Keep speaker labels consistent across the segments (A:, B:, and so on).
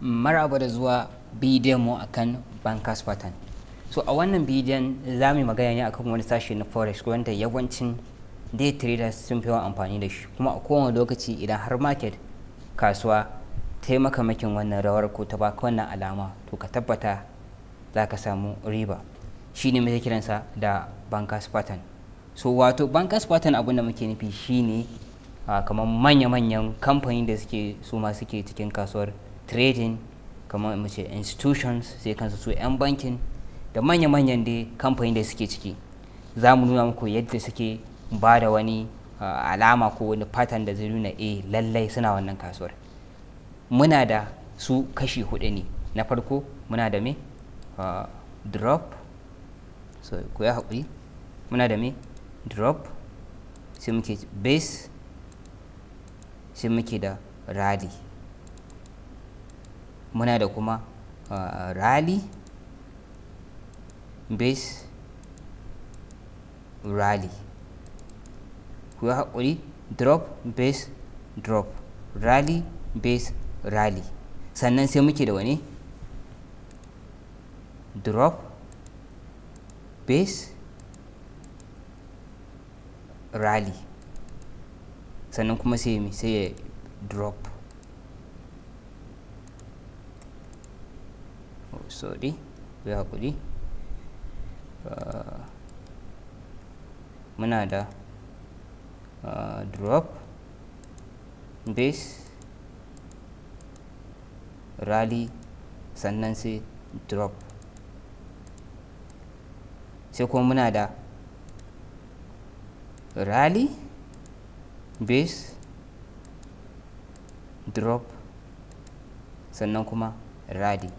A: Maraba da zuwa bidiyon mu akan Bankers Pattern. So a wannan bidiyon za mu yi magana ne akan wani sashe na forex wanda yawancin day traders sun fi yawan amfani da shi, kuma a kowane lokaci idan har market, kasuwa, ta yi maka makin wannan rawar ko ta baka wannan alama, to ka tabbata za ka samu riba. Shi ne muke kiransa da Bankers Pattern. So wato Bankers Pattern, abin da muke nufi shine kamar manya-manyan kamfani da suke su ma suke cikin kasuwar trading, kamar mu ce institutions, sai kansu su 'yan bankin da manya-manyan dai kamfani da suke ciki, za mu nuna muku yadda suke ba da wani alama ko wani pattern da zai nuna lallai suna wannan kasuwar. Muna da su kashi hudu ne. Na farko muna da me? Drop. So ku yi haƙuri, muna da me? Drop, sai muke base, sai muke da rally. Muna da kuma rally, base, rally. Ku yi haƙuri, drop, base, drop, rally, base, rally. Sannan sai muke da wani drop, base, rally, sannan kuma sai sai ya drop. Oh, sorry, ku yi haƙuri. Muna da drop, base, rally, sannan sai drop. Sai kuma muna da rally, base, drop, sannan kuma rally.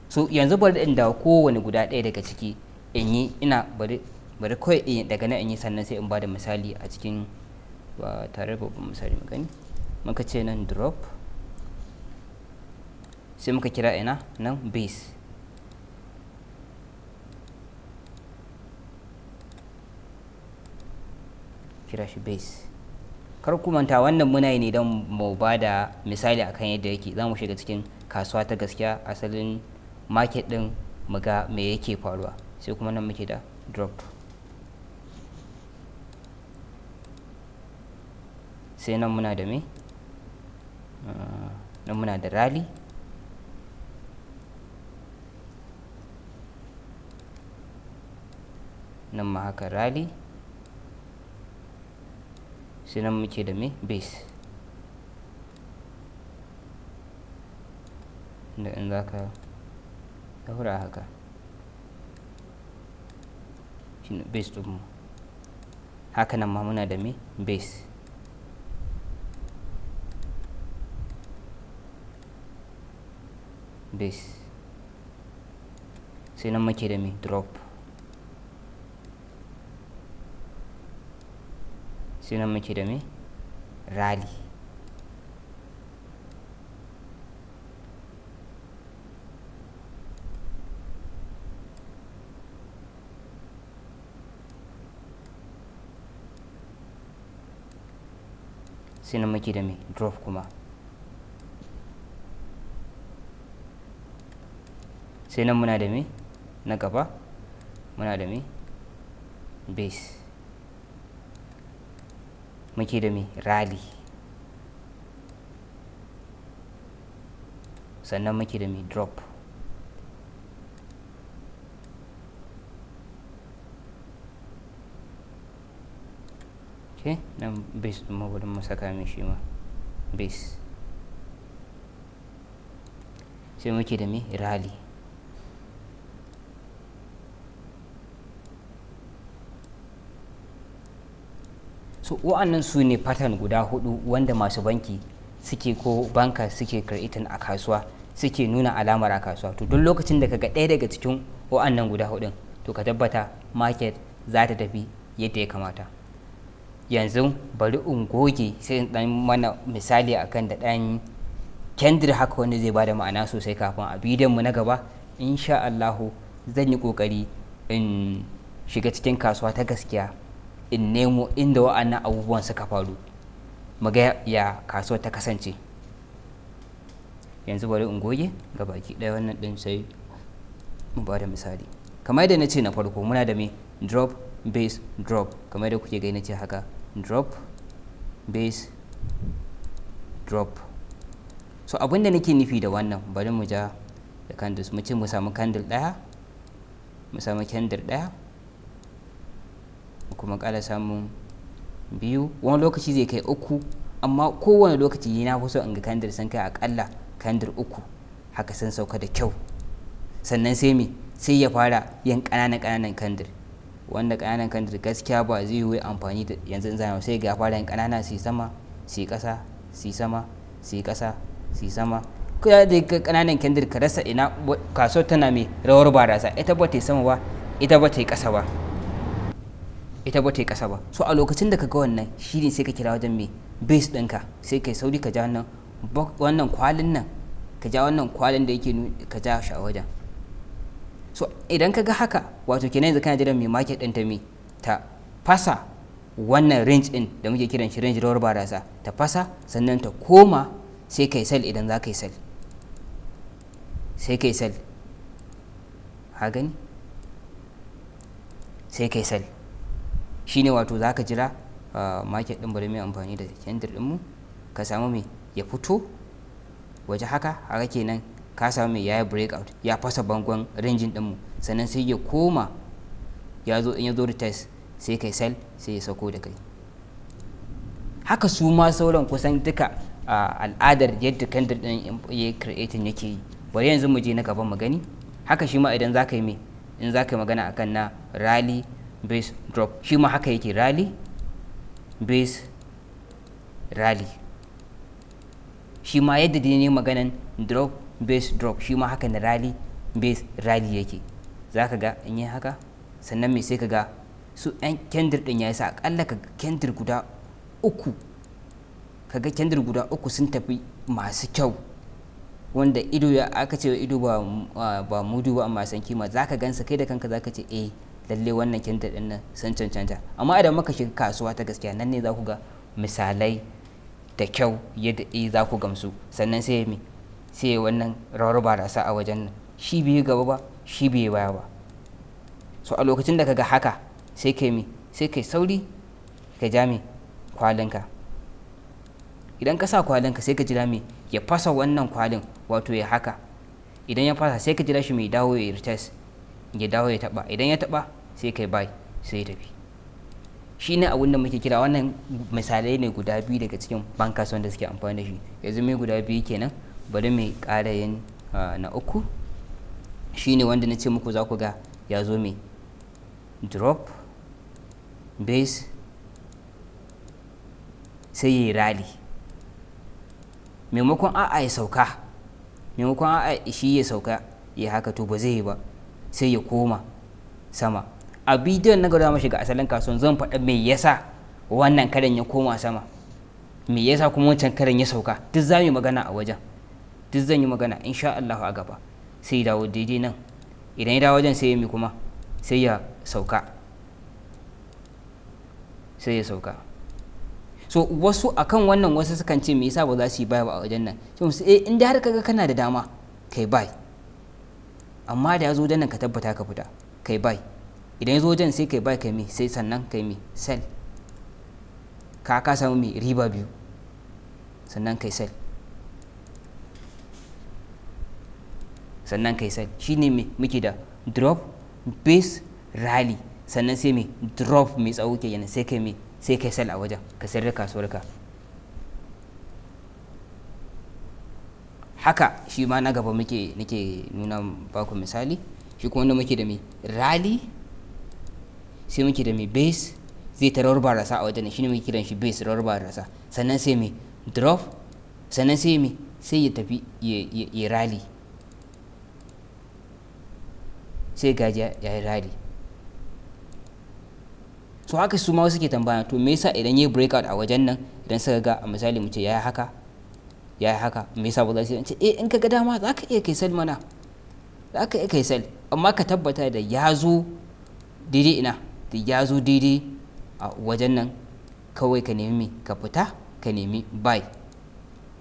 A: So yanzu bari in dawo kowane guda ɗaya daga ciki in yi, ina bari bari kawai in daga nan in yi, sannan sai in ba da misali a cikin, ba tare da babban misali. Mu gani, muka ce nan drop, sai muka kira ina nan base. Kira shi base. Kar ku manta, wannan muna yi ne don mu ba da misali akan yadda yake. Za mu shiga cikin kasuwa ta gaskiya, asalin market din, mu ga me yake faruwa. Sai kuma nan muke da drop. Sai nan muna da me? Nan muna da rally. Nan ma haka, rally. Sai nan muke da me? Base. Da in za ka daura haka, shine base ɗinmu. Haka nan ma muna da me? Base. Base. Sai nan muke da me? Drop. Sai nan muke da me? Rally. Sai nan muke da me? Drop kuma. Sai nan muna da me? Na gaba muna da me? Base. Muke da me? Rally. Sannan muke da me? Drop. Okay, nan base ɗin mu, bari mu saka mai shi ma base. Sai muke da me? Rally. So wa'annan su ne pattern guda hudu wanda masu banki suke, ko banka suke creating a kasuwa, suke nuna alamar a kasuwa. To duk lokacin da kaga ɗaya daga cikin wa'annan guda hudun, to ka tabbata market za ta tafi yadda ya kamata. Yanzu bari in goge, sai in dan mana misali akan da dan kendir haka wanda zai bada ma'ana sosai, kafin a bidiyon mu na gaba, insha Allahu, zan yi kokari in shiga cikin kasuwa ta gaskiya, in nemo inda wa'annan abubuwan suka faru, mu ga ya kasuwar ta kasance. Yanzu bari in goge ga baki ɗaya wannan ɗin, sai mu ba da misali. Kamar yadda na ce, na farko muna da me? Drop base drop. Kamar yadda kuke gani na ce haka, drop base drop. So abin da nake nufi da wannan, bari mu ja da candles. Mu ce mu samu candle ɗaya, mu samu candle ɗaya, kuma ƙara samun biyu. Wani lokaci zai kai uku, amma kowane lokaci na fi so in ga candle sun kai akalla candle uku haka, sun sauka da kyau. Sannan sai me? Sai ya fara yin ƙananan ƙananan candle, wanda ƙananan candle gaskiya ba zai yi amfani da yanzu in zana. Sai ga fara yin ƙanana, su sama, su ƙasa, su sama, su ƙasa, su sama. Kuma da ƙananan candle, ka rasa ina kasuwar tana mai rawar barasa. Ita ba ta yi sama ba, ita ba ta yi ƙasa ba, ita ba ta yi ƙasa ba. So a lokacin da ka ga wannan, shine sai ka kira wajen mai base ɗinka. Sai kai sauri ka ja wannan kwalin nan, ka ja wannan kwalin da yake, ka ja shi a wajen. So idan ka ga haka, wato kenan yanzu kana jiran mai market ɗin ta mai ta fasa wannan range ɗin da muke kiran shi range rawar barasa. Ta fasa, sannan ta koma, sai kai sell. Idan za ka yi sell, sai kai sell. Ha gani, sai kai sell. Shine wato za ka jira market ɗin. Bari mai amfani da candle ɗinmu. Ka samu mai ya fito waje haka. Haka kenan ka samu mai yayi breakout, ya fasa bangon range ɗinmu. Sannan sai ya koma, ya zo, in ya zo retest, sai kai sell, sai ya sauko da kai. Haka su ma sauran kusan duka al'adar yadda candle ɗin ya creating yake yi. Bari yanzu mu je na gaban mu gani. Haka shi ma idan za ka yi mai, in za ka yi magana akan na rally base drop, shi ma haka yake, rally base rally. Shi ma yadda dai ne maganan drop base drop, shi ma haka na rally base rally yake. Za ka ga in yi haka, sannan mai sai ka ga su yan candle ɗin ya yi sa akalla ka candle guda uku, ka ga candle guda uku sun tafi masu kyau, wanda ido ya aka ce ido ba mudu ba amma san kima. Za ka gansa kai da kanka, za ka ce, "Eh, lalle wannan candle ɗin nan sun cancanta." Amma idan muka shiga kasuwa ta gaskiya, nan ne za ku ga misalai da kyau yadda za ku gamsu. Sannan sai me? Sai wannan rawar barasa a wajen nan. Shi bai gaba ba, shi bai baya ba. So a lokacin da ka ga haka, sai kai me? Sai kai sauri ka ja me kwalinka. Idan ka sa kwalinka, sai ka jira me ya fasa wannan kwalin, wato ya haka. Idan ya fasa, sai ka jira shi mai dawo ya retest, ya dawo ya taba. Idan ya taba, sai kai buy, sai ya tafi. Shi ne abin da muke kira wannan. Misalai ne guda biyu daga cikin bankers wanda suke amfani da shi. Yanzu mai guda biyu kenan. Bari mai ƙara yin na uku. Shi ne wanda na ce muku za ku ga ya zo mai drop base, sai ya yi rally. Maimakon a'a ya sauka, maimakon a'a shi ya sauka ya haka, to ba zai yi ba, sai ya koma sama. A bidiyon na gaba mu shiga asalin kasuwan, zan faɗa me yasa wannan karen ya koma sama, me yasa kuma wancan karen ya sauka. Duk za mu yi magana a wajen, duk zan yi magana insha Allah a gaba. Sai dawo daidai nan. Idan ya dawo wajen, sai ya mi kuma? Sai ya sauka, sai ya sauka. So wasu akan wannan, wasu sukan ce, me yasa ba za su yi buy ba a wajen nan? Sai musu, eh, in dai har kaga kana da dama kai buy, amma da ya zo wajen nan, ka tabbata ka fita kai buy. Idan ya zo wajen, sai kai buy, kai me? Sai sannan kai me? Sell. Ka samu me? Riba biyu. Sannan kai sell, sannan kai sell. Shine me muke da drop base rally. Sannan sai me? Drop mai tsawo kenan. Sai kai me? Sai kai sell a wajen, ka sayar da kasuwar ka. Haka shi ma na gaba muke nake nuna baku misali. Shi kuma wanda muke da me? Rally. Sai muke da me? Base. Zai ta rawar barasa a wajen, shine muke kiran shi base, rawar barasa. Sannan sai me? Drop. Sannan sai me? Sai ya tafi ya rally. Sai gaji ya yi rally. So haka su ma wasu ke tambaya, to me yasa idan yayi breakout a wajen nan, idan suka ga a misali mu ce yayi haka, yayi haka, me yasa ba za su yi? Ce, eh, in ka ga dama za ka iya kai sell mana, za ka iya kai sell, amma ka tabbata da ya zo daidai ina, da ya zo daidai a wajen nan, kawai ka nemi ka fita, ka nemi buy.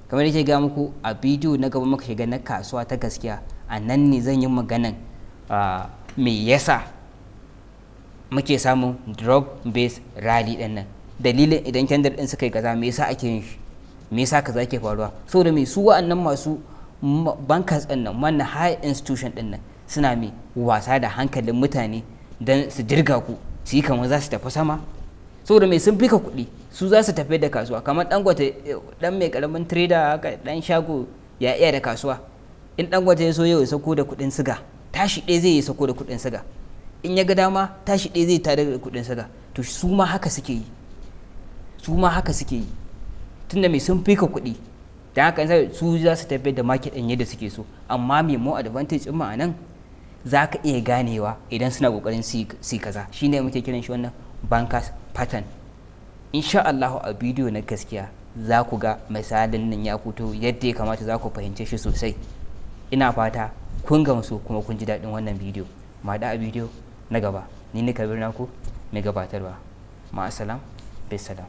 A: Kamar da ke ga muku, a bidiyo na gaba muka shiga na kasuwa ta gaskiya, a nan ne zan yi maganan me yasa muke samun drop base rally din nan, dalilin idan candle din suka yi kaza, me yasa ake yin shi, me yasa kaza ke faruwa. Saboda me? Su wa'annan masu bankers din nan, wannan high institution din nan, suna mai wasa da hankalin mutane don su dirga ku su yi kamar za su tafi sama. Saboda mai? Sun fika kuɗi, su za su tafi da kasuwa. Kamar Dangote, dan mai karamin trader haka, dan shago, ya iya da kasuwa? In Dangote ya so yau ya sako da kuɗin siga, tashi ɗaya zai yi sako da kuɗin siga. In ya ga dama, tashi ɗaya zai tare da kuɗin siga. To su ma haka suke yi, su ma haka suke yi, tunda mai? Sun fika kuɗi. Da haka su za su tafiyar da market ɗin yadda suke so. Amma mai more advantage ɗin ma'anan, za ka iya ganewa idan suna ƙoƙarin su kaza. Shine muke kiran shi wannan bankers pattern. Insha Allah a bidiyo na gaskiya za ku ga misalin nan ya fito yadda ya kamata, za ku fahimce shi sosai. Ina fata kun gamsu kuma kun ji daɗin wannan bidiyo. Ma da a bidiyo na gaba. Ni ne Kabir, naku mai gabatarwa. Ma'asalam, bisalam.